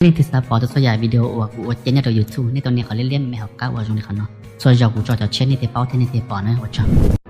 Nej leej twg xav pom tau txhua yam video uas kuv ua cia nyob rau YouTube, nej tau nias qhov liab liab me me hauv qab uas zoo li qhov no. Txhua zaus kuv tso cov tshiab nej thiaj paub thiab nej thiaj pom na, ua tsaug.